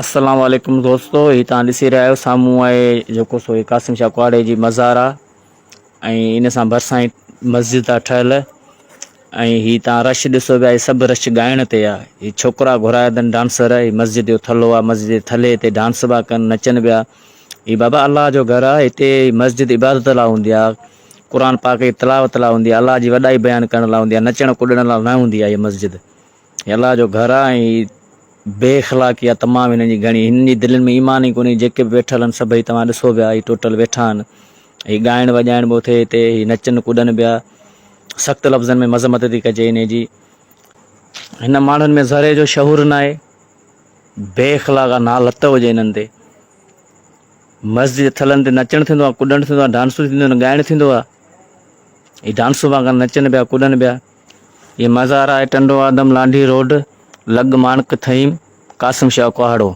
السلام عليڪم دوستو هي توهان ڏسي رهيا آهيو سامهون آهي جيڪو سو هي قاسم شاهه ڪهاڙي جي مزار آهي ۽ ان سان ڀرسان ئي مسجد آهي ٺهيل ۽ هي توهان رش ڏسو پيا هي سڀ رش ڳائڻ تي آهي هي ڇوڪرا گهرايا اٿن ڊانسر هي مسجد جو ٿلهو آهي مسجد جي ٿلهي تي ڊانس پيا ڪن نچن پيا هي بابا الله جو گهر آهي هتي مسجد عبادت لاء هوندي آهي قرآن پاڪ جي تلاوت لاء هوندي آهي الله جي وڏائي بيان ڪرڻ لاء هوندي آهي نچڻ ڪڏڻ لاء نه هوندي آهي هي مسجد هي الله جو گهر آ ۽ بي اخلاقي آ تمام هنن جي گهڻي هنن جي دلين ۾ ايمان ئي ڪونهي جيڪي به ويٺل آهن سڀئي توهان ڏسو پيا هي ٽوٽل ويٺا آهن هي ڳائڻ وڄائڻ به اٿي هتي هي نچن ڪڏن پيا سخت لفظن ۾ مذمت ٿي ڪجي انهي جي هن ماڻهن ۾ ذري جو شعور ناهي بي اخلاق آ نالت هجي هنن تي مسجد جي ٿلهن تي نچڻ ٿيندو آ ڪڏڻ ٿيندو آ ڊانسون ٿينديون آهن ڳائڻ ٿيندو آ هي ڊانسون پيا ڪن نچن پيا ڪڏن پيا هي مزار آهي ٽنڊو آدم لانڍي روڊ لڳ ماڻڪ ٿهيم قاسم شاهه ڪهاڙو.